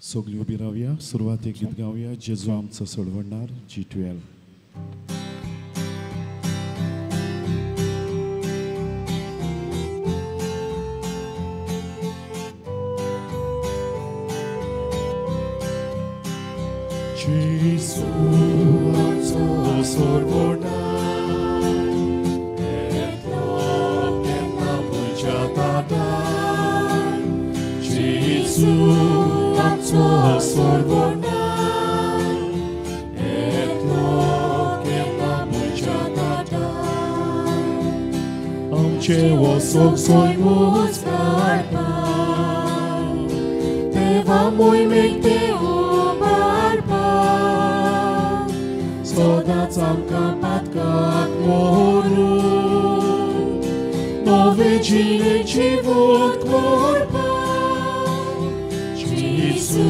सगळीं उबी रावया. सुरवातेक गीत गावया जेजू आमचो सोडवणार G12. जेजू आमचो सोडवणार येतलो केन्ना म्हज्या ताटार. जेजू आमचो सोडवणार येतलो केन्ना म्हज्या ताटार. आमचे वसोक सोयमूच काडपाक देवा मोहिमेक ते उबारपाक सदांच आमकां पातकाक मोरून नवे जिणे जिवंत करपाक. जेजू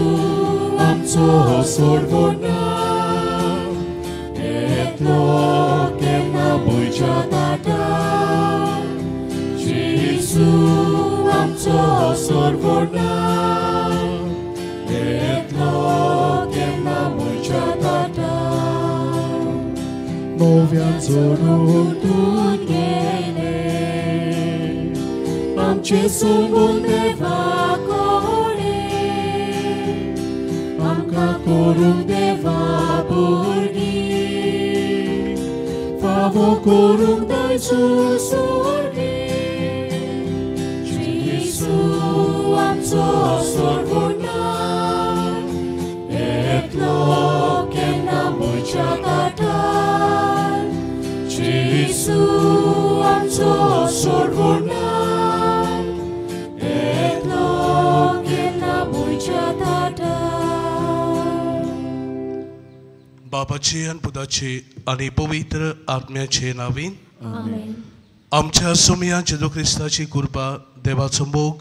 आमचो सोडवणार येतलो केन्ना म्हज्या ताटार. जेजू आमचो सोडवणार येतलो केन्ना म्हज्या ताटार. नव्यान जोडून तूं गेले आमचे संबंद देवा आमकां करूंक देवा भुरगीं फावो करूंक दायजू सोडली. जेजू आमचो सोडवणार येतलो केन्ना म्हज्या ताटार. जेजू आमचो सोडवणार येतलो केन्ना म्हज्या ताटार. बापाचे आनी पुताचे आनी पवित्र आत्म्याचे नांवान आमच्या सोमया जेजू क्रिस्ताची कृपा, देवाचो मोग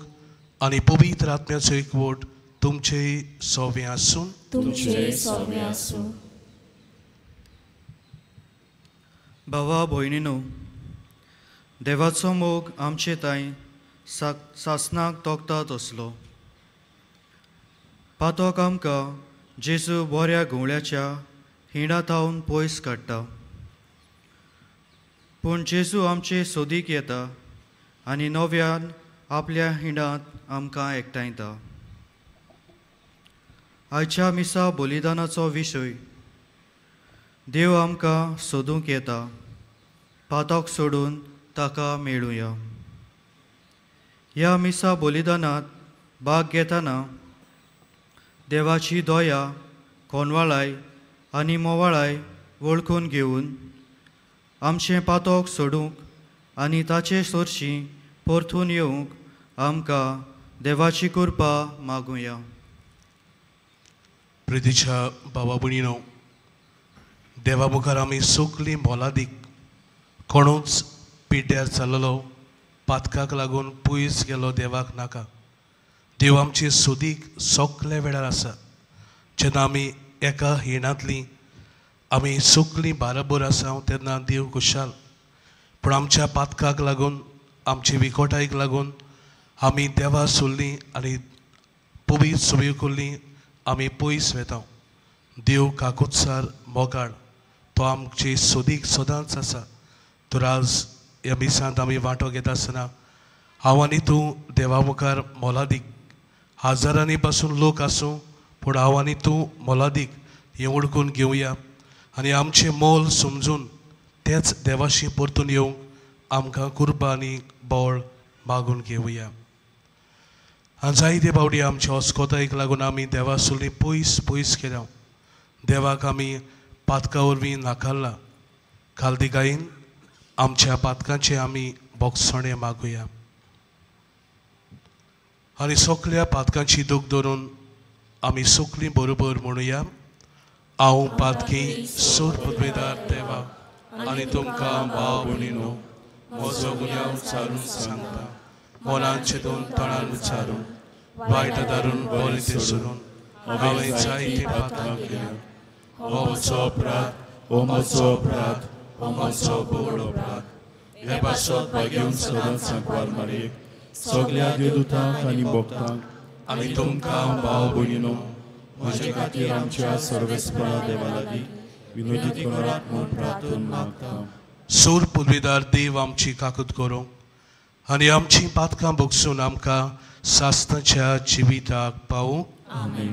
आनी पवित्र आत्म्याचो एकवट तुमचे सोवे आसूं. तुमचे सोवे आसूं. भावा भयणीनो, देवाचो मोग आमचे तांय सासनाक तोखता तसलो. पातोक आमकां जेजू बऱ्या घुंवळ्याच्या हिंडा थावन पयस काडटा, पूण जेजू आमचे सोदीक येता आनी नव्यान आपल्या हिंडांत आमकां एकठांयता. आयच्या मिसा बलिदानाचो विशय देव आमकां सोदूंक येता, पातक सोडून ताका मेळुया. ह्या मिसा बलिदानांत भाग घेतना देवाची दया, कोनवाळाय आनी मोवाळाय वळखून घेवन आमचें पातक सोडूंक आनी ताचे सरशीं परतून येवंक आमकां देवाची कृपा मागुया. प्रितीच्या बाबा भयणीनो, देवा मुखार आमी सगळीं मोलादीक. कोणूच पिड्ड्यार चललो पातकाक लागून पयस गेलो देवाक नाका. देव आमचे सोदीक सगल्या वेळार आसा. जेन्ना आमी एका हिणांतली आमी सगळीं बाराबर आसा तेन्ना देव खुशाल. पूण आमच्या पातकाक लागून, आमचे विकोटायेक लागून आमी देवा सोडली आनी पवित्र सोबी कोल्ली आमी पयस वेता. देव काकुत्सार मोगाळ, तो आमचे सोदीक सदांच आसा. तर आज ह्या मिसांत आमी वांटो घेता आसतना हांव आनी तूं देवा मुखार मोलादीक. हजारांनी पासून लोक आसूं, पूण हांव आनी तूं मोलादीक हें वळखून घेवया आनी आमचें मोल समजून तेच देवाशी परतून येवंक आमकां कृपा आनी बळ मागून घेवया. आनी जायते फावटी आमच्या अस्कोतायेक लागून आमी देवा सोडली पयस पयस केल्या. देवाक आमी पातका वरवीं नाकारला. खालदिकायेन आमच्या पातकांचे आमी बोगसणें मागुया आनी सगल्या पातकांची दूख धरून आमी सगलीं बरोबर म्हणुया. हांव पातकी सूर पदवेदार देवा आनी तुमकां भाव भयणीनो म्हजो गुन्यांव विचारून सांगता. मनान चिंतून तणान विचारून वायट धारून बरें तें सोडून हांवें जायतीं पातकां केल्या. हो म्हजो अपराध, हो म्हजो अपराध, हो म्हजो व्हड अपराध. हे पासत भाग्योन सदांच सांकवार मारयेक सगल्या देवदूतांक आनी भक्तांक आनी तुमकां भाव भयणीनो म्हजे खातीर आमच्या सर्वेस्परा देवा लागीं विनोदी करात म्हूण प्रार्थना मागता. सूर पुर्वेदार देव आमची काकूत करूं आनी आमची पातकां भोगसून आमकां सासणाच्या जिविताक पावूं. आमेन.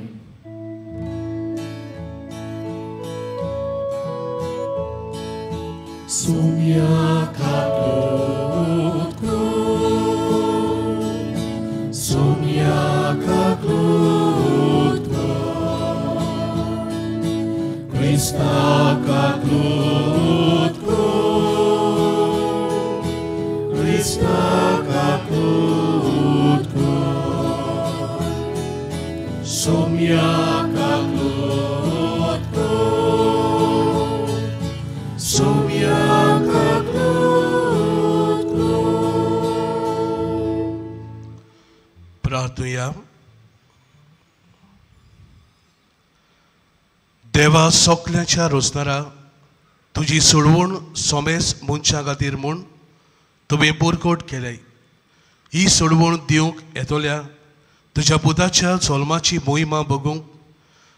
Sumia kaklutku, sumia kaklutku, Krista kaklutku, Krista kaklutku, sumia kaklutku, sumia kaklutku. प्रार्थुया. देवा सोकल्याच्या रोजनारा तुजी सोडवण सोमेस मनशां खातीर म्हूण तुवें पुरकोट केल्याय. ही सोडवण दिवंक येतल्या तुज्या पुताच्या जल्माची मोहिमा बगूंक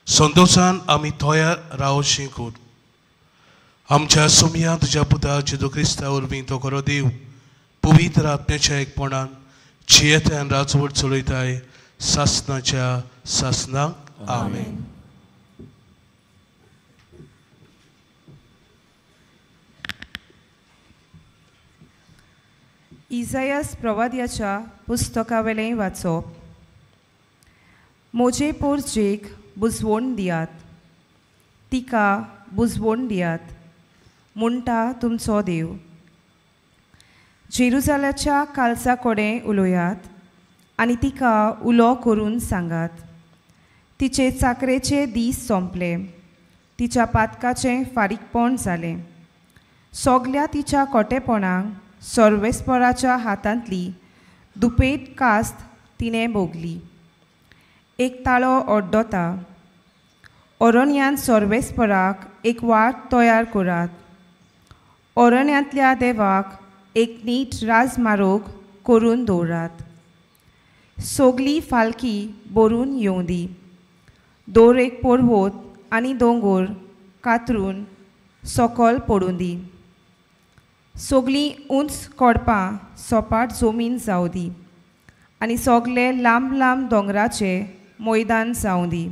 संतोशान आमी तयार रावशी कर. आमच्या सुमया तुज्या पुता जेजू क्रिस्ता वरवीं तो खरो देव पवित्र आत्म्याच्या एकपणान जियेत्यान राजवट चलयताय सासनाच्या सासनाक. आमेन. इजायास प्रवाद्याच्या पुस्तकावेलें वाचप. म्हजे पोरजेक बुजवण दियात, तिका बुजवण दियात म्हणटा तुमचो देव. जेरुजालाच्या कालसा कडेन उलयात आनी तिका उलो करून सांगात, तिचे चाकरेचे दीस सोंपले, तिच्या पातकाचें फारीकपण जालें. सगल्या तिच्या कोटेपणाक सर्वेस्पराच्या हातांतली दुपेट कास्त तिणें भोगली. एक ताळो ओड्डोता, अरण्यांत सर्वेस्पराक एक वाट तयार करात, अरण्यांतल्या देवाक एक नीट राजमार्ग करून दवरात. सगली फालकी भरून येवं दी, दर एक पर्वत आनी दोंगर कातरून सकल पडूं दी. सगलीं उंच कोडपां सपाट जमीन जावं दी आनी सगले लांब लांब दोंगराचे मैदान जावं दी.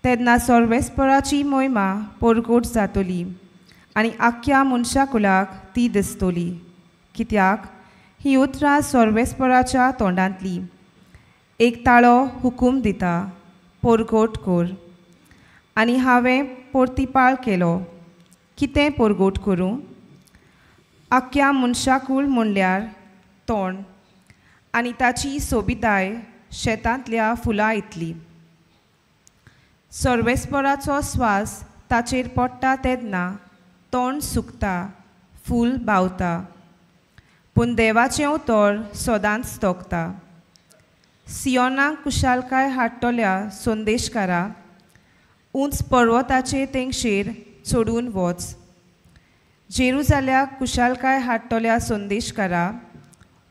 तेन्ना सर्वेस्पराची मोहिमा परगट जातली आनी आख्ख्या मनशा कुलाक ती दिसतली. कित्याक ही उतरां सर्वेस्पराच्या तोंडांतली. एक ताळो हुकूम दिता, परगट कर. आनी हांवें परतिपाळ केलो, कितें परगट करूं? आख्ख्या मनशाकूल म्हणल्यार तोंड आनी ताची सोबिताय शेतांतल्या फुलां इतली. सर्वेस्पराचो स्वास ताचेर पडटा तेन्ना तोंड सुकता, फूल बावता, पूण देवाचें उतर सदांच तोखता. सियोनाक कुशालकाय हाडटल्या संदेशकारा, उंच पर्वताचे तेंगशेर चडून वच. जेरुजाल्याक कुशालकाय हाडटल्या संदेशकारा,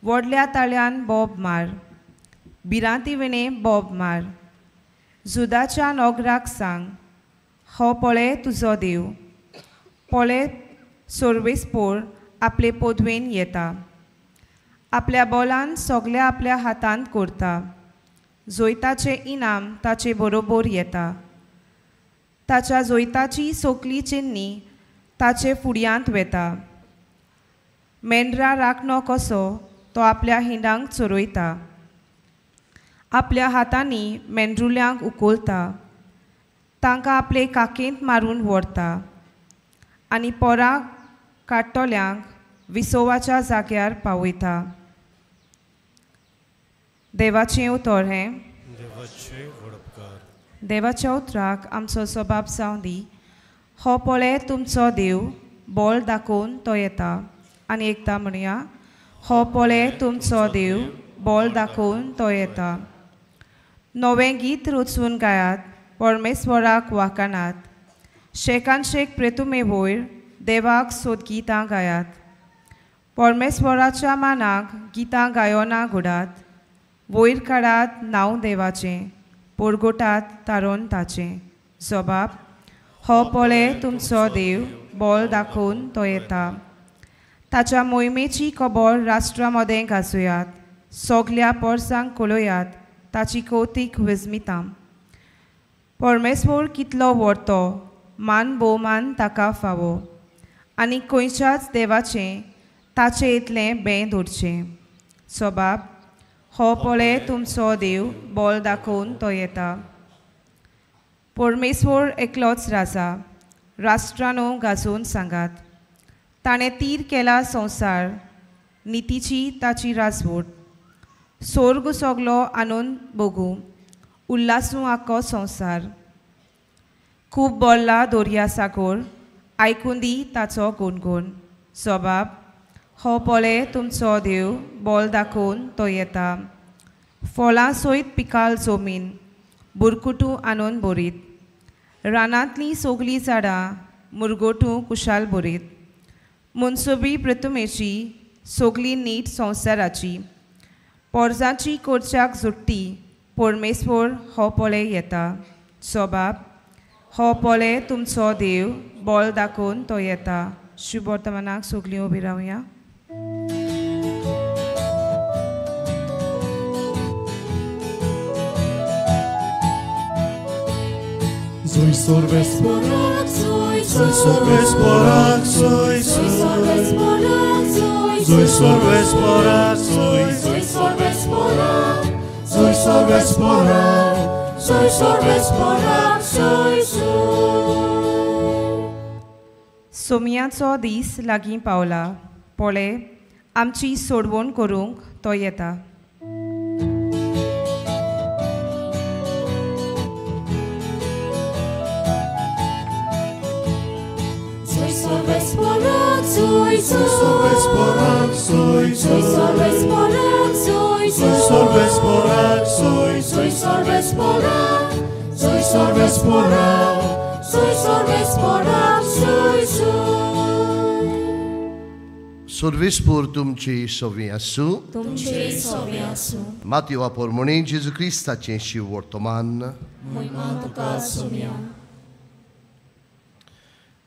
व्हडल्या ताळ्यान बोब मार, भिरांती विणें बोब मार. जुदाच्या नोगराक सांग, हो पळय तुजो देव, पळय सर्वेस्पोर आपले पदवेन येता, आपल्या बोलान सगल्या आपल्या हातांत करता. जैताचें इनाम ताचे बरोबर येता, ताच्या जैताची सोकली चिन्नी ताचे फुड्यांत वेता. मेंढरा राखणो कसो तो आपल्या हिंडांक चरयता, आपल्या हातांनी मेंढरुल्यांक उखलता, तांकां आपले काकेंत मारून व्हरता आनी पोरां काडटल्यांक विसोवाच्या जाग्यार पावयता. देवाचें उतर हें. देवाच्या उतराक आमचो स्वभाव जावं दी. हो पळय तुमचो देव, बोल दाखोवन तो येता. आनी एकदां म्हणया, हो पळय तुमचो देव, बोल दाखोवन तो येता. नवें गीत रचून गायात, परमेश्वराक वाकानात, शेकान शेक प्रेतुमे वयर देवाक सोद गितां गायात. परमेश्वराच्या मानाक गितां गायोना घोडात, वयर काडात नांव देवाचें, पोरगोटात तारोन ताचें. जबाब हो पळे तुमचो देव बोल दाखोवन तो येता. ताच्या मोहिमेची खबर राष्ट्रा मदें गाजोयात, सगल्या पोरसांक कळयात ताची कौतीक विस्मिता. परमेश्वर कितलो व्हरतो मान भोवमान ताका फावो आनी खंयच्याच देवाचें ताचे इतलें बें दवरचें. सबाब हो पळे तुमचो देव बोल दाखोवन तो येता. परमेश्वर एकलोच राजा, राष्ट्रानो गाजोवन सांगात. ताणें तीर केला संवसार, नितीची ताची राजवट. सोर्ग सगलो आनंद भोगूं, उल्लासूं आख्खो संवसार. खूब बोल्ला दर्या साकोर, आयकूं दी ताचो गुणगुण. सबाब हो पळे तुमचो देव बोल दाखोवन तो येता. फळां सयत पिकाल जमीन, बुरकुटू आनंद भरीत. रानांतलीं सगलीं झाडां मुरगोटू कुशाल भरीत. मनसुबी प्रतिमेची सगली नीट संवसाराची. पोरजांची कोरच्याक जुट्टी, परमेश्वर हो पळे येता. सबाब हो पळे तुमचो देव बोल दाखोवन तो येता. शुभ वर्तमानाक सगलीं उबी रावया. Zoi sorvesporak, zoi sorvesporak, zoi sorvesporak, zoi sorvesporak, zoi sorvesporak, zoi sorvesporak, zoi sorvesporak, zoi zoi. सोमयाचो दीस लागीं पावला, पळे आमची सोडवण करूंक तो येता. Zoi sorvesporak, zoi sorvesporak, zoi sorvesporak, zoi sorvesporak, zoi sorvesporak, zoi sorvesporak, zoi zoi. Sorvespor तुमची सवी आसूं, तुमची सवी आसूं. मातयो पोरमणी जेजू क्रिस्ताचें शिव वर्तमान. महिमा तुका सोम्या.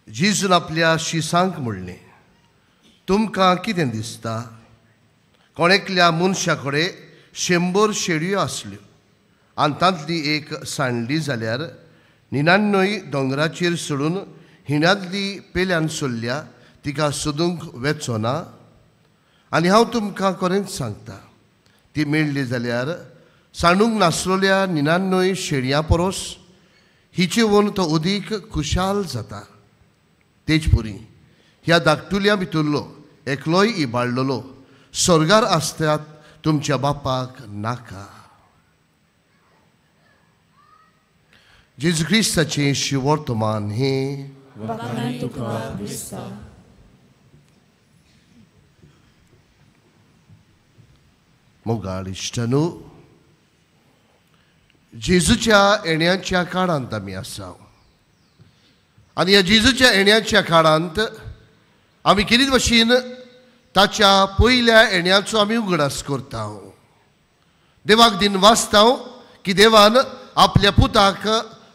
जेजून आपल्या शिसांक म्हणलें, तुमकां कितें दिसता? कोण एकल्या मनशा कडेन 100 शेळयो आसल्यो आनी तांतली एक सांडली जाल्यार 99 दोंगराचेर सोडून हिणांतली पेल्यान सोडल्या तिका सोदूंक वेचो ना? आनी हांव तुमकां खरेंच सांगता, ती मेळ्ळी जाल्यार सांडूंक नासलेल्या 99 शेळयां परस हिचे वोन तो अदीक खुशाल जाता. तेजपुरी ह्या धाकटुल्या भितरलो एकलोय इबाडलेलो स्वर्गार आसतात तुमच्या बापाक नाका. जेजू क्रिस्ताचें शिवर्तमान हें. मोगाळ इश्टानू, जेजूच्या येण्याच्या काळांत आमी आसा आनी ह्या जेजूच्या येण्याच्या काळांत आमी कितें भशेन ताच्या पयल्या येण्याचो आमी उगडास करता. देवाक दिन वाचता की देवान आपल्या पुताक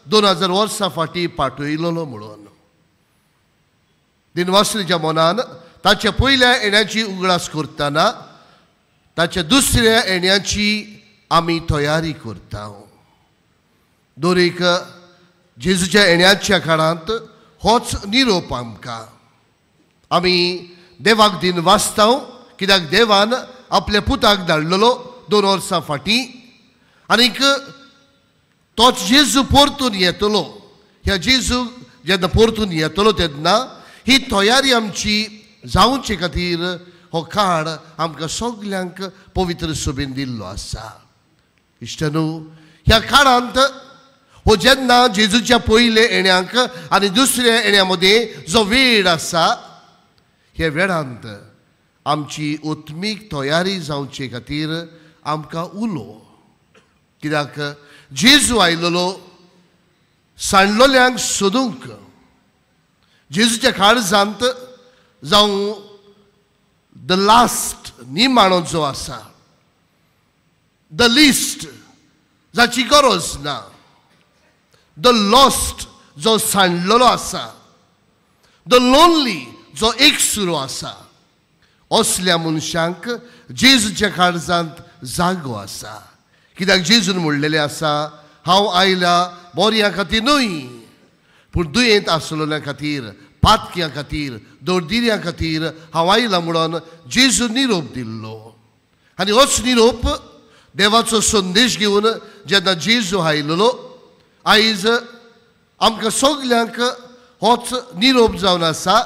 2000 वर्सां फाटीं पाठयलेलो म्हणून. दिनवासरीच्या मनान ताच्या पयल्या येण्याची उगडास करतना ताच्या दुसऱ्या येण्याची आमी तयारी करता. दरेक जेजूच्या येण्याच्या काळांत होच निरोप आमकां. आमी देवाक दिन वाचता कित्याक देवान आपल्या पुताक धाडलेलो 2 वर्सां फाटीं आनीक तोच जेजू परतून येतलो. ह्या जेजू जेन्ना परतून येतलो तेन्ना ही तयारी आमची जावचे खातीर हो काळ आमकां सगल्यांक पवित्र सोबीन दिल्लो आसा. इश्टानू, ह्या काळांत हो जेन्ना जेजूच्या पयले येण्याक आनी दुसऱ्या येण्या मदें जो वेळ आसा, ह्या वेळांत आमची आत्मीक तयारी जावचे खातीर आमकां उलो. कित्याक जेजू आयलेलो सांडलोल्यांक सोदूंक. जेजूच्या काळजांत जावं the last निमाणो जो आसा, the list जाची गरज ना, the lost जो सांडलेलो आसा, the lonely जो एकसुरो आसा, असल्या मनशांक जेजूच्या काळजांत जागो आसा. कित्याक जेजून म्हणलेलें आसा, हांव आयला बोरयां खातीर न्हय, पूण दुयेंत आसलेल्या खातीर, पातक्यां खातीर, दोरदिऱ्यां खातीर हांव आयला म्हणून जेजून निरोप दिल्लो. आनी होच निरोप देवाचो संदेश घेवन जेन्ना जेजू आयलेलो, आयज आमकां सगल्यांक होच निरोप जावन आसा.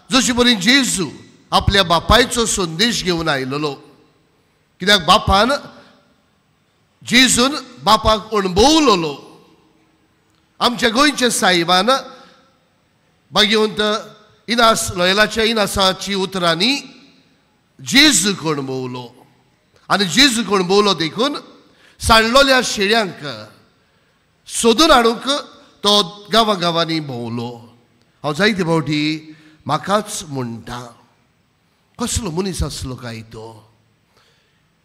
जशी बरी जेजू आपल्या बापायचो संदेश घेवन आयलेलो, कित्याक बापान जेजून बापाक अणभवलोलो. आमच्या गोंयच्या साहेबान भाग्यवंत इनास लोयलाच्या इनासाची उतरांनी जेजूक अणभवलो आनी जेजूक अणभवलो देखून सांडलोल्या शेळ्यांक सोदून हाडूंक तो गांवा गांवांनी भोंवलो. हांव जायते फावटी म्हाकाच म्हणटा, कसलो मनीस आसलो काय तो,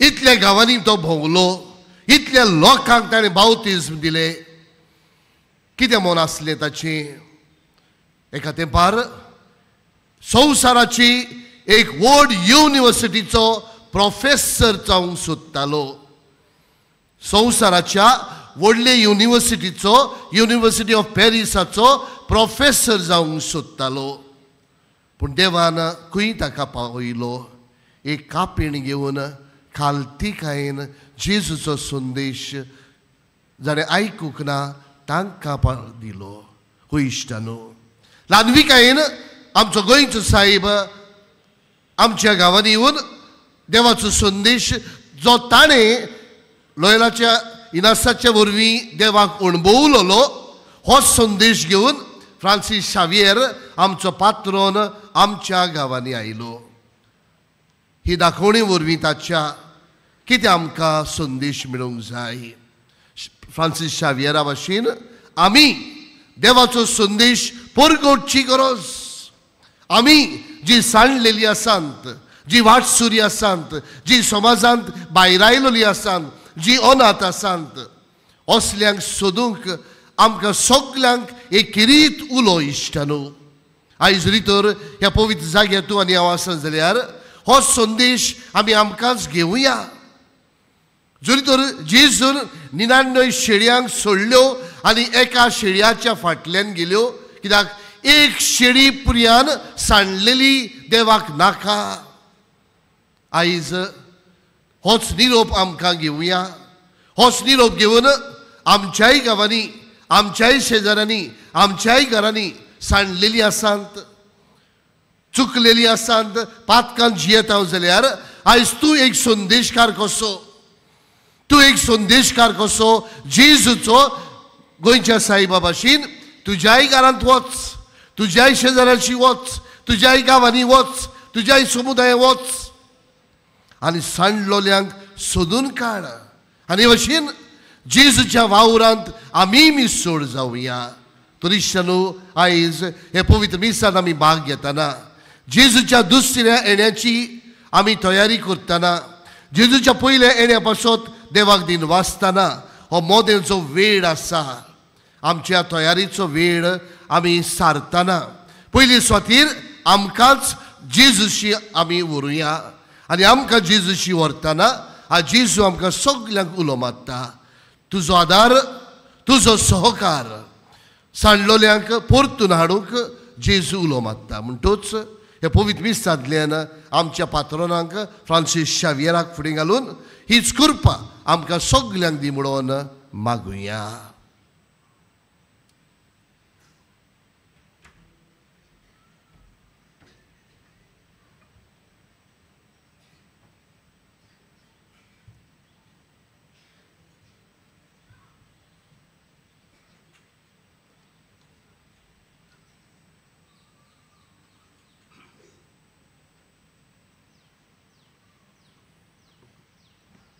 इतल्या गांवांनी तो भोंवलो, इतल्या लोकांक ताणें बावतिज्म दिलें, कितें मन आसलें ताचें. एका तेंपार संवसाराची एक व्हड युनिवर्सिटीचो प्रोफेसर जावंक सोदतालो. संवसाराच्या व्हडले युनिवर्सिटीचो, युनिवर्सिटी ऑफ पॅरिसाचो प्रोफेसर जावंक सोदतालो. पूण देवान खंय ताका पावयलो, एक कापीण घेवन खालतीकायेन जेजूचो संदेश जाणें आयकूंक ना तांकां दिलो. हो इश्टानो, ल्हानविकायेन आमचो गोंयचो साहेब आमच्या गांवांनी येवन देवाचो संदेश जो ताणें लोयलाच्या इनासाच्या वरवीं देवाक अणभवलोलो, हो संदेश घेवन फ्रांसीस शावियर आमचो पात्रोन आमच्या गांवांनी आयलो. ही दाखोवणी वरवीं ताच्या कितें आमकां संदेश मेळूंक जाय. फ्रांसीस शावियरा भाशेन आमी देवाचो संदेश परगटची गरज. आमी जी सांडलेली आसात, जी वाटसुरी आसात, जी समाजांत भायर आयलेली आसात, जी अनाथ आसात, असल्यांक सोदूंक आमकां सगल्यांक एक किरीत उलो. इश्टानो, आयज तर ह्या पवित्र जाग्यार तूं आनी हांव आसा जाल्यार हो संदेश आमी आमकांच घेवया. जरी तर जेजून 99 शेळयांक सोडल्यो आनी एका शेळयाच्या फाटल्यान गेल्यो, कित्याक एक शेळी पुरयान सांडलेली देवाक नाका. आयज होच निरोप आमकां घेवया. होच निरोप घेवन आमच्याय गांवांनी, आमच्याय शेजाऱ्यांनी, आमच्याय घरांनी सांडलेली आसात, चुकलेली आसात, पातकान जियेता जाल्यार आयज तूं एक संदेशकार कसो, तूं एक संदेशकार कसो जेजूचो गोंयच्या साईबा भाशेन तुज्याय घरांत वच, तुज्याय शेजाऱ्यांशी वच, तुज्याय गांवांनी वच, तुज्याय समुदायान वच आनी सांडलोल्यांक सोदून काड. आनी भशेन जेजूच्या वावरांत आमी मिसोड जावया. तरी आयज हे पवित्र मिसांत आमी भाग घेतना, जेजूच्या दुसऱ्या येण्याची आमी तयारी करतना, जेजूच्या पयल्या येण्या पासत देवाक दिन वाचतना हो मोदेचो वेळ आसा. आमच्या तयारीचो वेळ आमी सारतना पयली स्वातीर आमकांच जेजूशी आमी व्हरूया. आनी आमकां जेजूशी व्हरतना हा जेजू आमकां सगल्यांक उलो मारता, तुजो आदार, तुजो सहकार सांडलोल्यांक परतून हाडूंक जेजू उलो मारता. म्हणटूच हे पवित्र मिसांतल्यान आमच्या पात्रोनांक फ्रांसीस शावियराक फुडें घालून हीच कृपा आमकां सगल्यांक दी म्हणून मागुया.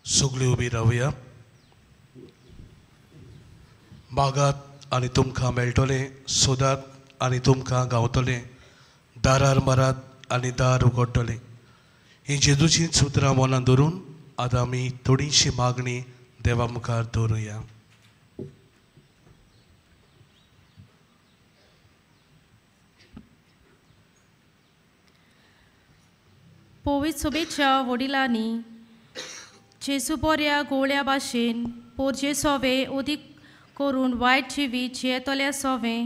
सगळी उबी रावया. मागात आनी तुमकां मेळटलें, सोदात आनी तुमकां गावतलें, दारार मारात आनी दार उगडटलें. हीं जेजूचीं सुत्रां मनां धरून आतां आमी थोडीशी मागणी देवा मुखार दवरुया. पवित्र सोबेच्या वडिलांनी जेजू बऱ्या गोवळ्या भाशेन पोरजे सोवे उदीक करून वायट जिवीत जियेतल्या सोवे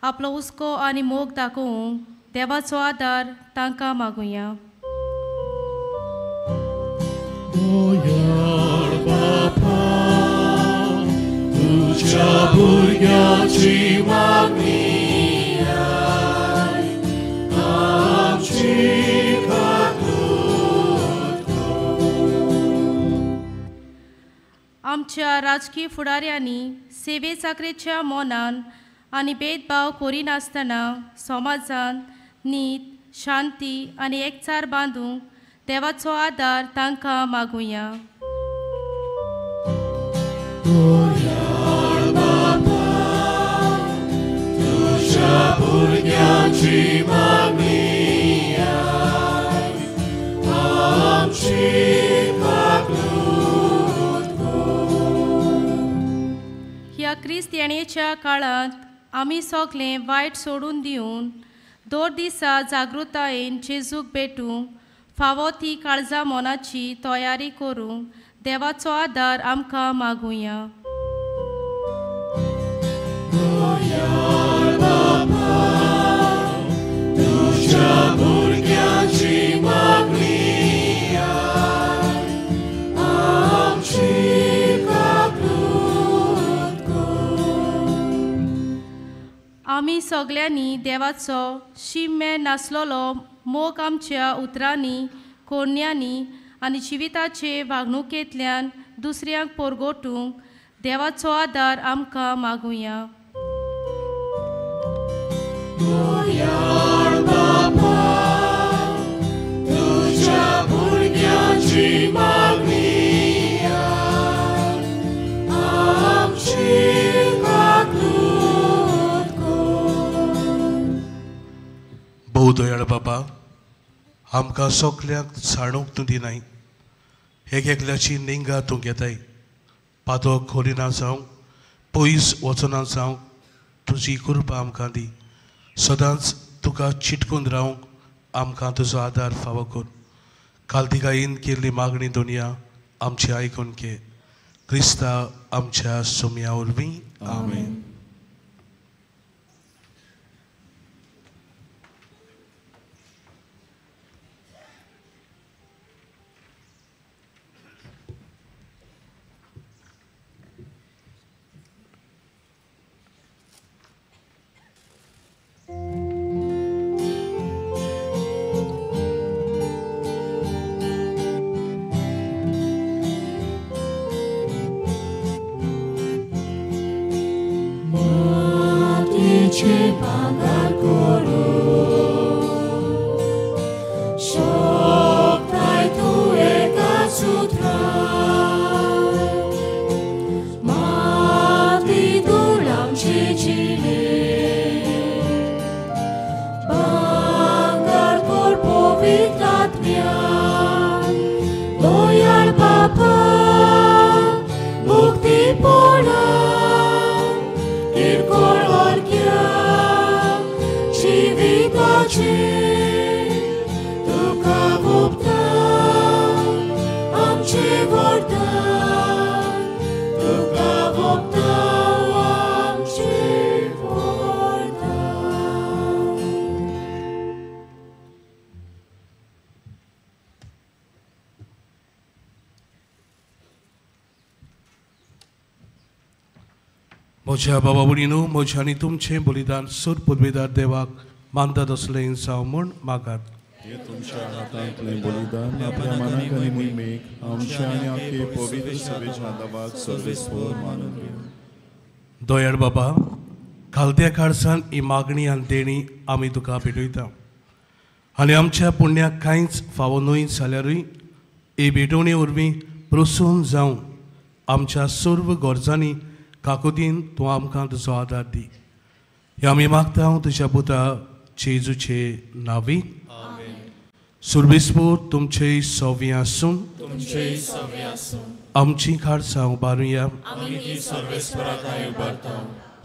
आपलो हुस्को आनी मोग दाखोवंक देवाचो आदार तांकां मागुया. दयाळ बापा तुझ्या भुरग्याची मागणी आमची काकूत कर. आमच्या राजकीय फुडाऱ्यांनी सेवे चाकरेच्या मनान आनी भेदभाव करिनासतना समाजान नीत शांती आनी एकचार बांदूंक देवाचो आदार तांकां मागुया. दयाळ बापा तुझ्या भुरग्याची मागणी आमची काकूत कर. ह्या क्रिस्तियानेच्या काळांत आमी सगळें वायट सोडून दिवन दर दिसा जागृतायेन जेजूक भेटूंक फावो ती काळजा मनाची तयारी करूंक देवाचो आदार आमकां मागुया. दयाळ बापा तुझ्या भुरग्याची मागणी आमची काकूत कर. आमी सगळ्यांनी देवाचो शिमे नासलेलो मोग आमच्या उतरांनी कोरण्यांनी आनी जिविताचे वागणुकेंतल्यान दुसऱ्यांक परगटूंक देवाचो आदार आमकां मागुया. दयाळ बापा तुझ्या भुरग्याची मागणी आमची काकूत कर. भोव दयाळ बाबा आमकां सगल्यांक साणूंक तूं दिनाय, एक एकल्याची निंगा तूं घेताय. पादो खोलिना जावंक पयस वचना जावंक तुजी कृपा आमकां दी. सदांच तुका चिटकून रावंक आमकां तुजो आदार फावो कर. कालदिगायेन केल्ली मागणी दुनिया आमची आयकून घे. क्रिस्ता आमच्या सोम्या वरवीं आमेन. मातीचे भांगर करूंक शकताय तूं एकाच उतरान. माती धूळ आमची जिणे भांगर कर पवित्र आत्म्यान. दयाळ बापा मुक्तीपणान किरकोळ अर्घ्या जिविताचे तुका ओंपता आमचें वरदान. तुका ओंपता आमचें वरदान. म्हज्या बाबा भयणीनो म्हजें आनी तुमचें बलिदान सूर पुर्वेदार देवाक मानतात असलें जावं म्हूण मागात. हे तुमच्या हातांतलें बलिदान आपल्या मनाक आनी मोहिमेक आमच्या आनी आमचे पवित्र सभेच्या देवाक सर्वेस्पर मानून घेवं. दयाळ बाबा खालत्या काळसान ही मागणी आनी देणी आमी तुका भेटयता आनी आमच्या पुण्याक कांयच फावो न्हय जाल्यारूय ही भेटवणी वरवीं प्रसन्न जावन आमच्या सर्व गरजांनी काकुतीन तूं आमकां तुजो आदार दी. हे आमी मागता तुज्या पुता जेजूचे नांवी. सुर्वेस्पर तुमचे सवी आसूं. आमची खाडसां उबारुया.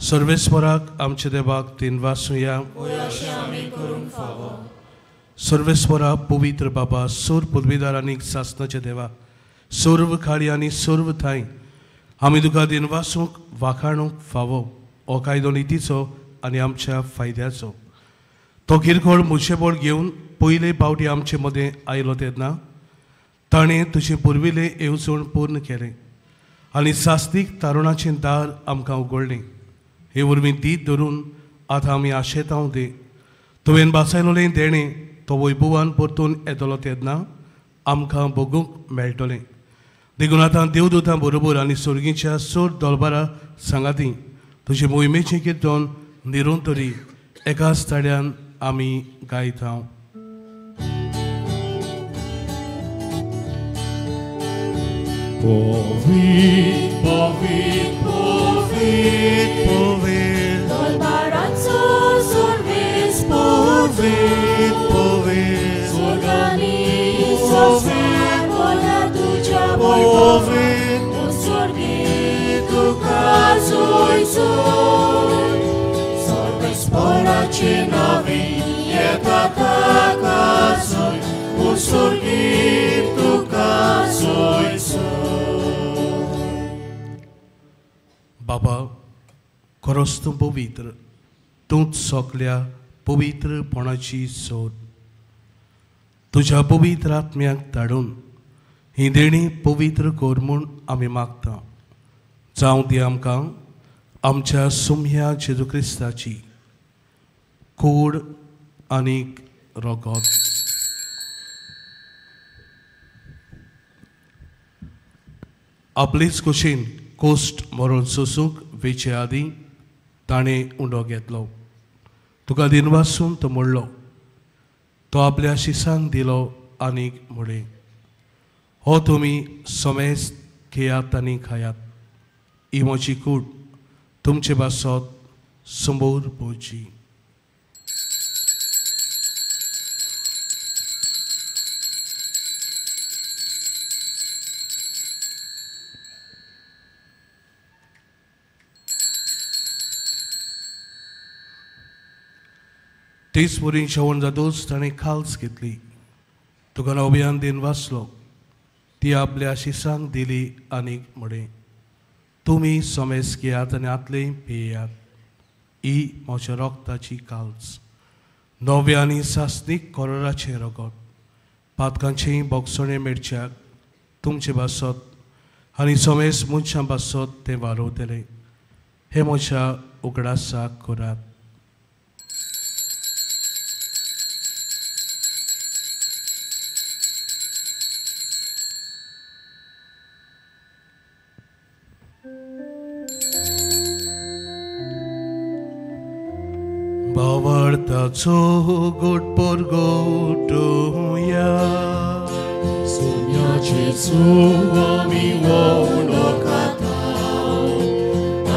सर्वेस्पराक आमच्या देवाक तीन वासुया. सर्वेस्वरा पवित्र बाबा सूर पुदवीदार आनी सासनाचे देवा सर्व खाडी आनी सर्व थांय आमी तुका दिनवासूंक वाखाणूंक फावो हो कायदो नितीचो आनी आमच्या फायद्याचो. तो किरकोळ मुशेबळ घेवन पयले पावटी आमचे मदें आयलो तेन्ना ताणें तुजें पुर्विल्लें येवजण पूर्ण केलें आनी सास्तीक तारुणाचें दार आमकां उगडलें. हे वरवीं दीत धरून आतां आमी आशेतांव दे तुवें बासायलोलें देणें तो वैभवान परतून येतलो तेन्ना आमकां भोगूंक मेळटलें. देखून आतां देवदूतां बरोबर आनी सर्गीच्या सोर दलबारा सांगाती तुजे मोहिमेचें किर्तन निरंतरी एकाच ताड्यान आमी गायता. Povit, povit, povit, povit, Dolbarazzo sorvis, povit, povit, Sorganizo vola tuja povit, un sorghito caso isoi, Sorves poraci navi, etata casoi, un sorghito caso isoi. बाबा खरोच तूं पवित्र, तूंच सगल्या पवित्रपणाची सोद. तुज्या पवित्र आत्म्याक धाडून ही देणी पवित्र कर म्हूण आमी मागता. जावं ती आमकां आमच्या सुम्या जेजू क्रिस्ताची कूड आनी रगत. आपलेच कुशीन कोश्ट मरण सोसूंक वेचे आदीं ताणें उंडो घेतलो. तुका दिनवासून तो मोडलो, तो आपल्या शिसांक दिलो आनीक म्हणलें, हो तुमी समेस्त घेयात आनी खायात, ही म्हजी कूड तुमचे पासत समोर पळोवची. तेच वरी जेवण जातूच ताणें खाल्स घेतली, तुका अभियान दिन वाचलो, ती आपल्या शिसांक दिली आनी म्हणलें, तुमी समेस घेयात आनी आतलें पियात, ही म्हज्या रगताची काल्स, नव्या आनी सासनीक कोरोराचें रगत, पातकांचें बोगसणें मेळच्याक तुमचे पासत आनी समेस मनशां पासत तें वारोवतलें. हें म्हज्या उगडासाक करात. भावार्थाचो गोट परगोटुया, सोम्याचे आमी उणो खाता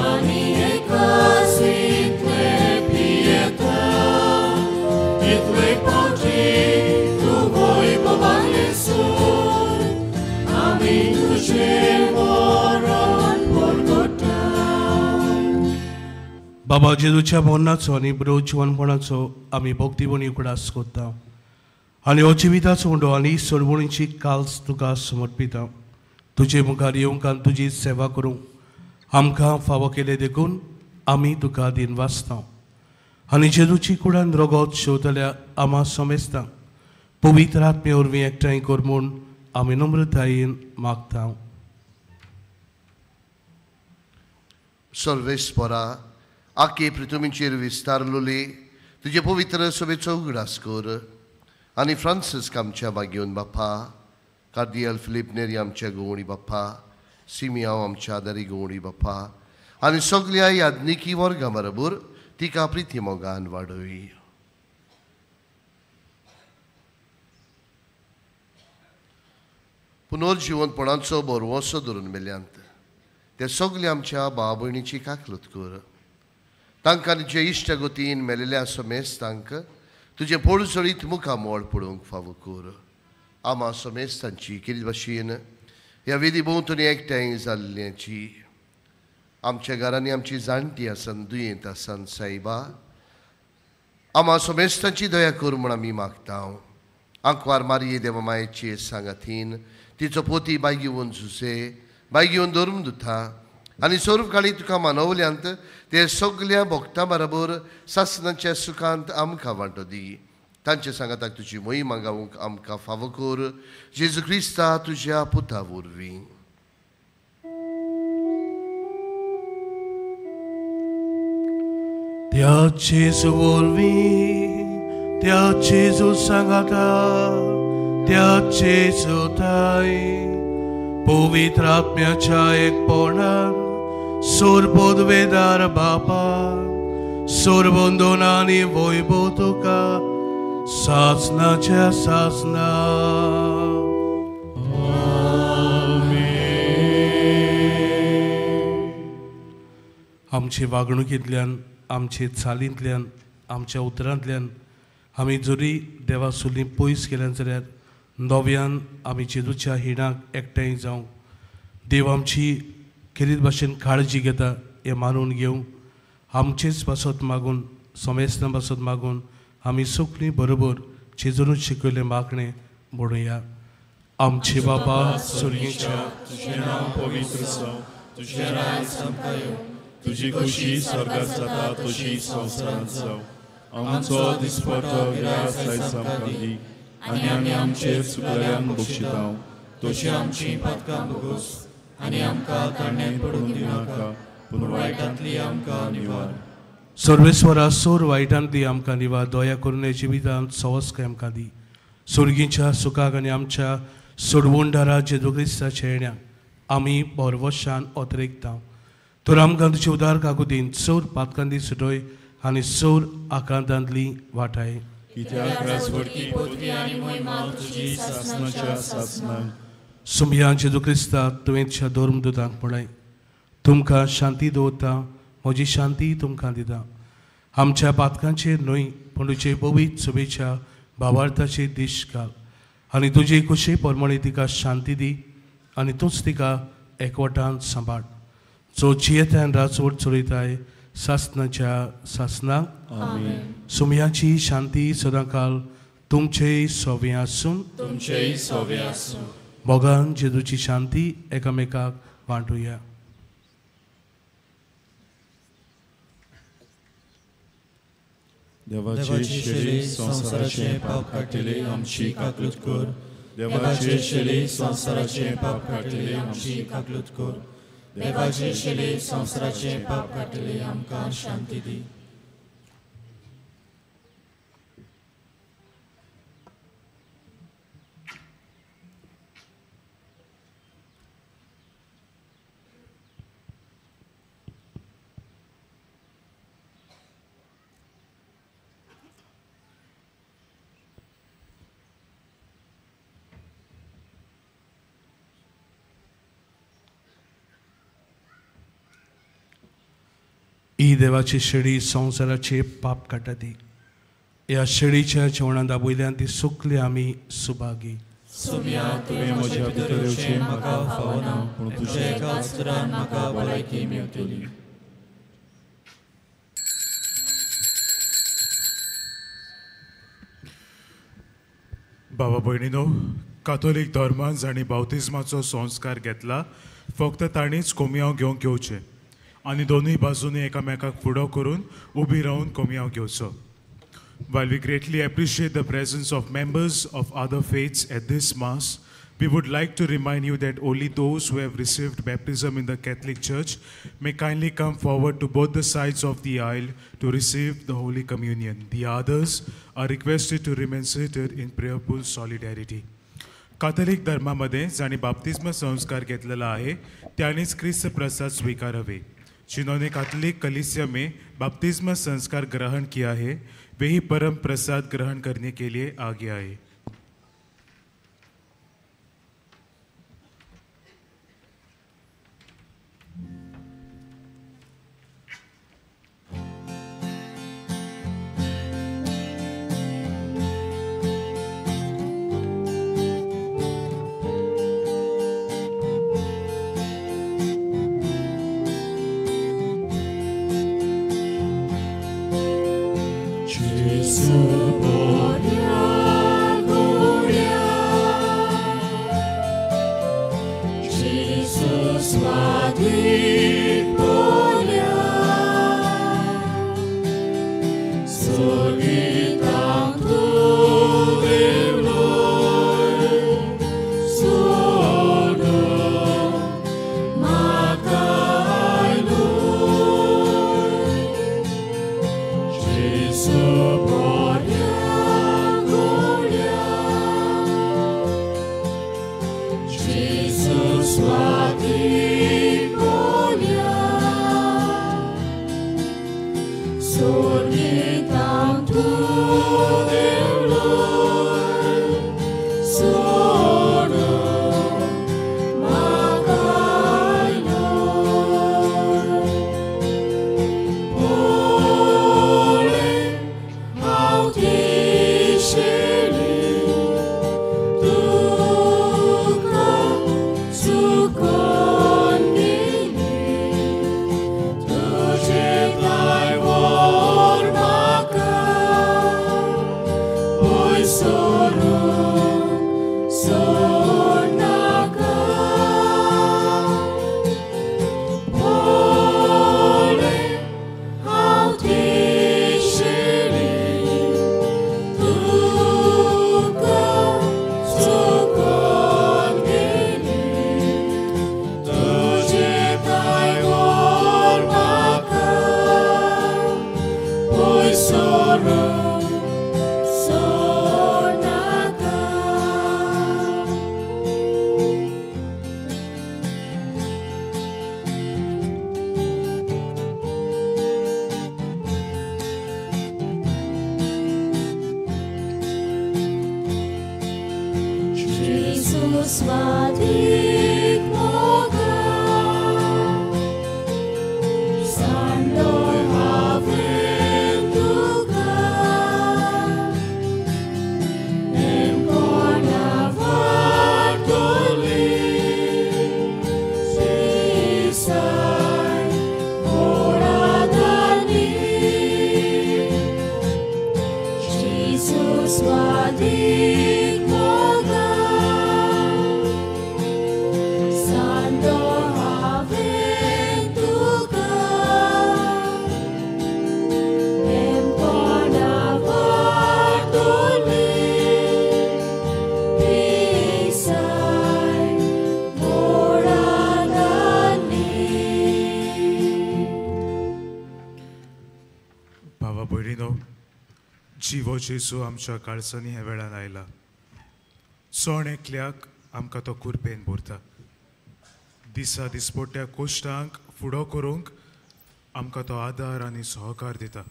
आनी एकाच इतले पियेता, इतले पावटी तूं वैभवान येसून आमी तुजें मरण परगोटा. बाबा जेजूच्या मरणाचो आनी बरो जिवनपणाचो आमी भक्तीपणी उगडास करता आनी हो जिविताचो उंडो आनी सरवणीची काल्स तुका समर्पिता. तुजे मुखार येवंक आनी तुजी सेवा करूंक आमकां फावो केले देखून आमी तुका दिनवासता आनी जेजूची कुडान रगत शेवतल्या आमा समेस्ता पवित्र आत्मे वरवीं एकठांय कर म्हूण आमी नम्रतायेन मागता. सर्वेस्परा आखे पृथ्वीचेर विस्तारलोली तुजे पवित्र सभेचो उगडास कर आनी फ्रांसिस्क आमच्या मागीवन बाप्पा, कार्दियल फिलीप नेरी आमच्या गवणी बाप्पा, सिमियांव आमच्या आदारी गवणी बाप्पा आनी सगल्या याज्ञिकी वर्गा बरोबर तिका प्रिती मोगान वाडय. पुनर्जिवनपणाचो बरवसो धरून मेल्यांत ते सगळे आमच्या भाव भयणीची काकलूत कर. तांकां जे इश्टगतीन मेलेल्या समेस्तांक तुजें पोळसळीत मुखामोळ पळोवंक फावो कर. आमा समेस्तांची केली भाशेन ह्या वेदी भोंवतणी एकठांय जाल्ल्याची आमच्या घरांनी आमची जाणटी आसन दुयेंत आसन सायबा आमा समेस्तांची दया कर म्हूण आमी मागता. आंकवार मारये देवमायेचे सांगातीन तिचो पोती बायगिवन सुसे बायगिवन धरून दुथा आनी स्वरूपकाळी तुका मानवल्यांत ते सगल्या भोगता बरोबर सासनाच्या सुखांत आमकां वांटो दी. तांचे सांगाताक तुजी मोहिमा गावंक आमकां फावो कर जेजू क्रिस्ता तुज्या पुता वरवीं. त्या जेजू वरवीं, त्या जेजू सांगाता, त्या जेजू ताई पवित्र आत्म्याच्या एकपणान सोरबोदवेदार बापा सोरबंदोनानी वैभव तुका सासनाच्या सासना. आमचे वागणुकींतल्यान, आमचे चालींतल्यान, आमच्या उतरांतल्यान आमी जरी देवा सुली पयस केल्यान जाल्यार नव्यान आमी जेजूच्या हिणाक एकठांय जावंक देव आमची खेरीत भाशेन काळजी घेता हें मानून घेवंक आमचेच पासत मागून समेस्तां पासत मागून आमी सगळीं बरोबर जेजूनच शिकयलें मागणें म्हणुया. आमचे बाबा स्वर्गीच्या, तुजें नांव पवित्र जावं, तुजें राज आमकां येवं, तुजी खुशी स्वर्गात जाता तशी संवसारांत जावं. आमचो दिसपटो ग्रास आयज आमकां दी आनी आमी आमचेर चुकल्यांक बक्षितांव तशी आमची पातकां भोगोस आनी आमकां ताणें पडून दिनाका पूण वायटांतली आमकां निवार. सर्वेस्वरा सोर वायटांतली आमकां निवार, दया करून जिवितांत सवस्काय आमकां दी. सुर्गीच्या सुखाक आनी आमच्या सोडवणदारा जेजू क्रिस्ताच्या येण्याक आमी भरवशान अतिरेकता. तर आमकां तुजे उदार काकुतीन चड पातकांती सुटय आनी चड आकांतांतली वाटाय. कित्याक राजवटकी पदवी आनी महिमा तुजी सासनाच्या सासनाक. सुमया जेजू क्रिस्ता तुवें तुज्या धर्मदूतांक पळय, तुमकां शांती दवरता, म्हजी शांती तुमकां दिता. आमच्या पातकांचेर न्हय पूण तुजे पवित्र सभेच्या भावार्थाचेर दिश्ट घाल आनी तुजे कुशे परमळे तिका शांती दी आनी तूंच तिका एकवटान सांबाळ, जो जियेतान राजवट चलयताय सासनाच्या सासनाक. सुमयाची शांती सदांकाल तुमचेय सोवे आसून, तुमचेय सोवे आसूं. मोगान जेजूची शांती एकामेकाक वांटुया. देवाचे शेळी संवसाराचें पाप काडटले आमची काकलूत कर. देवाचे शेळी संवसाराचें पाप काडटले आमची काकलूत कर. देवाचे शेळी संवसाराचें पाप काडटले आमकां शांती दी. ही देवाची शेळी संवसाराचे पाप काडटा ती. ह्या शेळीच्या जेवणां दाबयल्यान ती सुकली आमी सुभागी. सुम्या तुवें म्हज्या भितर येवचें म्हाका फावना, पूण तुज्या एका उतरान म्हाका भलायकी मेळटली. बाबा भयणीनो, काथोलीक धर्मान जांणी बाप्तिज्माचो संस्कार घेतला फक्त तांणीच कोमयांव घेवंक येवचें आनी दोनूय बाजूंनी एकामेकाक फुडो करून उबी रावन कोमयांव घेवचो. While we greatly appreciate the presence of members of other faiths at this Mass, we would like to remind you that only those who have received baptism in the Catholic Church may kindly come forward to both the sides of the aisle to receive the Holy Communion. The others are requested to remain seated in prayerful solidarity. Catholic धर्मामध्ये जांणी बाप्तिज्म संस्कार घेतलेला आहे त्यांनीच क्रिस्त प्रसाद स्वीकारावे. जिन्होंने Catholic कलीसिया में बपतिस्मा संस्कार ग्रहण किया है वे ही परम प्रसाद ग्रहण करने के लिए आगे आए. Gesù, वादीक मोगा सांडलोय हांवें तुका नेमकोणा वाटोली पिसाय मोडादानी Jesus वादीक मोगा सांडलोय हांवें तुका नेमकोणा वाटोली पिसाय मोडादानी. भावा भयणीनो, जिवो जेजू आमच्या काळजांनी ह्या वेळान आयला. चण एकल्याक आमकां तो कुरपेन भरता. दिसा दिसपट्ट्या कोश्टांक फुडो करूंक आमकां तो आदार आनी सहकार दिता.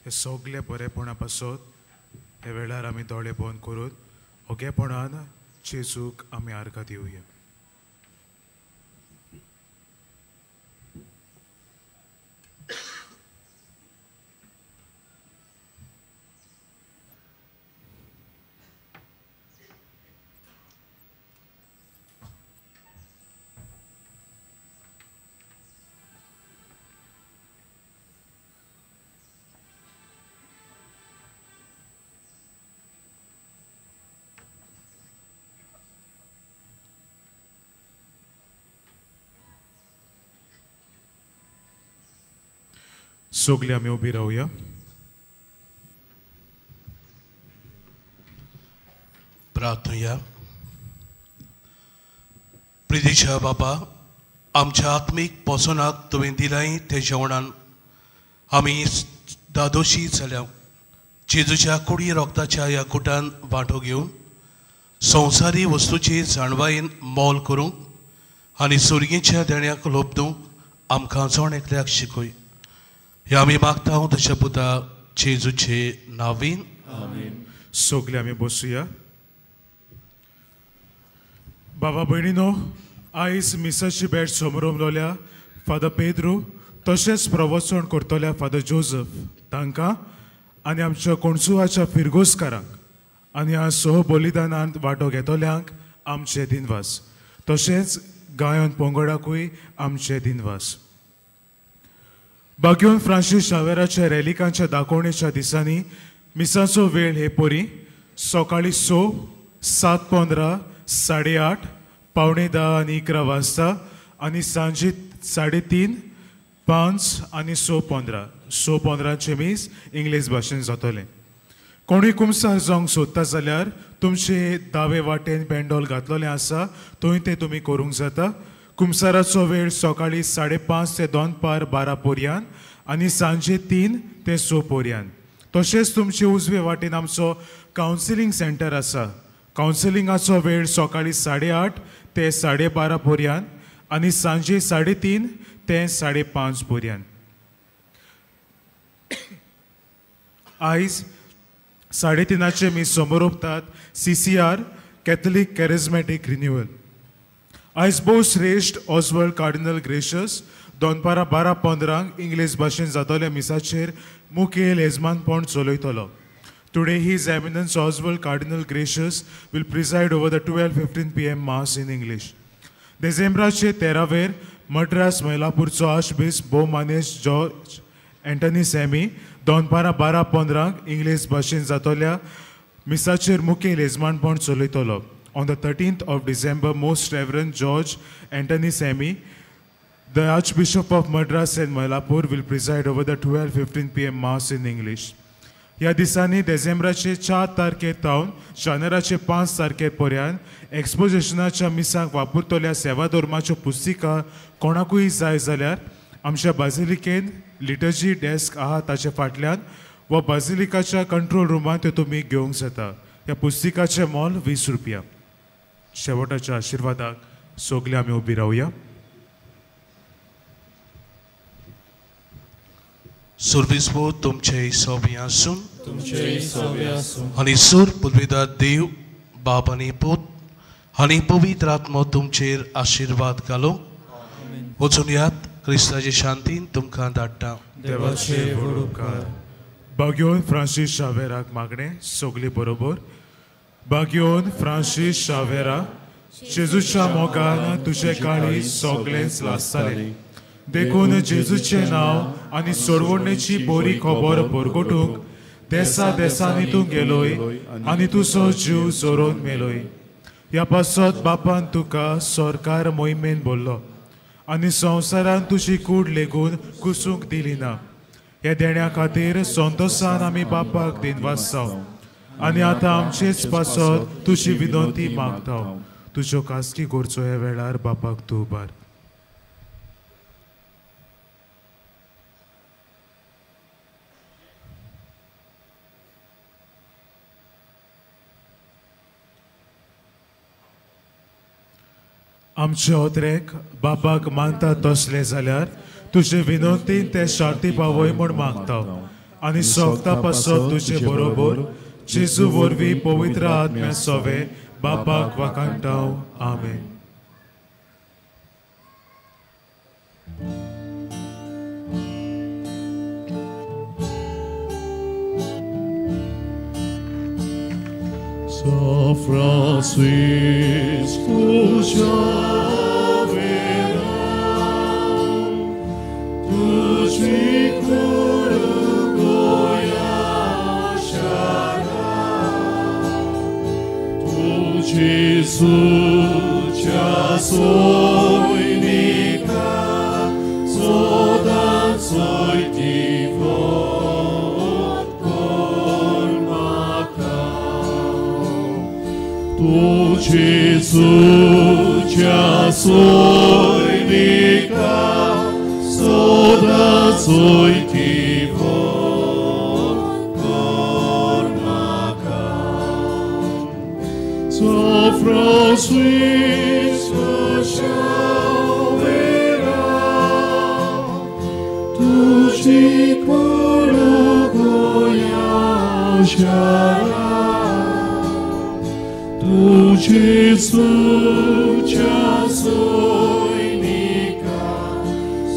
हे सगळे बरेपणा पासत ह्या वेळार आमी दोळे बंद करून ओगेपणान जेजूक आमी आर्गां दिवया. सगळे आमी उबी रावया. प्रार्थनुया. प्रितीच्या बाबा, आमच्या आत्मीक पोसणाक तुवें दिलाय ते जेवणान आमी दादोशी जाल्या. जेजूच्या कुडी रोगताच्या ह्या गुटान वांटो घेवन संवसारी वस्तूची जाणवायेन मोल करूंक आनी सुर्गीच्या देण्याक लोबदूंक आमकां जण एकल्याक शिकय. हे आमी मागता तुज्या पुता जेजूचे नावीन. आमीन. सगळे आमी बसुया. बाबा भयणीनो, आयज मिसाची भेट समरोमलोल्या फादर पेद्रू तशेंच प्रवचन करतल्या फादर जोजफ तांकां आनी आमच्या कोणसुवाच्या फिरगोजकारांक आनी ह्या सह बलिदानांत वांटो घेतल्यांक आमचे दिनवास. तशेंच गायन पंगडाकूय आमचे दिनवास. बाग्योन फ्रांसीस शावेराच्या रॅलिकांच्या दाखोवणेच्या दिसांनी मिसाचो वेळ हे परी सकाळीं 6, 7:15, 8:30, 9:45 आनी 11 वाजता आनी सांजे 3:30, 5 आनी 6:15. 6:15 मीस इंग्लीश भाशेन जातलें. कोणूय कुमसार जावंक सोदता जाल्यार तुमचे दावे वाटेन पेंडोल घातलेलें आसा, थंय तें तुमी करूंक जाता. कुमसाराचो वेळ सकाळीं 5:30 ते दनपार 12 पर्यंत आनी सांजे 3 ते 6 पर्यंत. तशेंच तुमचे उजवे वाटेन आमचो कावन्सिलींग सेंटर आसा. कावन्सिलिंगाचो वेळ सकाळीं 8:30 ते 12:30 पर्यंत आनी सांजे 3:30 ते 5:30 पर्यंत. आयज 3:30 मी समोर CCR Catholic charismatic renewal. आयज भोव श्रेश्ठ ऑजवर्ल्ड कार्डिनल ग्रेशस दनपारां 12:15 इंग्लीश भाशेन जातल्या मिसाचेर मुखेल येजमानपण चलयतलो. Today his eminence Oswald Cardinal Gracias will preside over the 12:15 PM mass in English. डिसेंबराचे 13वेर मद्रास मैलापूरचो आर्चबिशप भोव मानेश जॉर्ज एंटनी सॅमी दनपारां 12:15 इंग्लीश भाशेन जातल्या मिसाचेर मुखेल येजमानपण चलयतलो. On the 13th of December, Most Reverend George Anthony Sami, the Archbishop of Madras and Mylapore, will preside over the 12:15 PM Mass in English. ह्या दिसांनी डिसेंबराचे 4 तारखे तावन जानेराचे 5 तारखे पर्यंत एक्सपोजिशनाच्या मिसाक वापरतल्या सेवा धर्माच्यो पुस्तिका कोणाकूय जाय जाल्यार आमच्या बाजिलिकेन लिटर्जी डेस्क आहा ताचे फाटल्यान वा बाजिलिकाच्या कंट्रोल रुमांत त्यो तुमी घेवंक जाता. ह्या पुस्तिकाचें मोल 20 रुपया. शेवटाच्या आशिर्वादाक सगळे आमी उबी रावया. सुर्विसबो तुमचे सोबी आसून तुमचेय सवे आसूं. आनी सूर पुर्विदार देव बाप आनी पूत आनी पवित्र आत्मो तुमचेर आशिर्वाद घालूं. वचून यात, क्रिस्ताचे शांतीन तुमकां धाडटा. देवाचे व्हड उपकार. बाग्योन फ्रांसीस शावेराक मागणें सगली बरोबर. बाग्योन फ्रांसीस शावेरा, जेजूच्या मोगान तुजें काळीज सगळेंच लासतालें, देखून जेजूचें नांव आनी सोडवणेची बरी खबर परगटूंक देसा देसांनी तूं गेलोय आनी तुजो जीव जोरोवन मेलोय. ह्या पासत बापान तुका सरकार मोहिमेन भरलो आनी संवसारान तुजी कूड लेगून कुसूंक दिली ना. ह्या देण्या खातीर संतोसान आमी बापाक दिनवासता आनी आतां आमचेच पासत तुजी विनंती मागता. तुज्यो खासगी गरजो ह्या वेळार बापाक तूं उबार. आमचे ओत्रेक बापाक मानता तसले जाल्यार तुजे विनंतीन ते शांती पावय म्हूण मागता आनी सोगता पासत तुजे बरोबर जेजू वरवीं पवित्र आत्म्या सवे बापाक वाखाणटा. आमेन. San Francisco Xavier, tuji kurugoya shara, tuji sucha soinika, sodan soiti vot kormaka. Tuji sucha soinika, soda soiti vot kormaka. San Francisco Xavier, tuji kurugoya shara, tuji sucha soinika,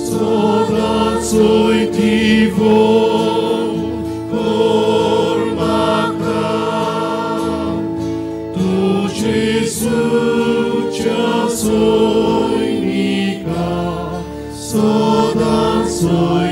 soda soiti vot kormaka. Tuji sucha soinika, soda soiti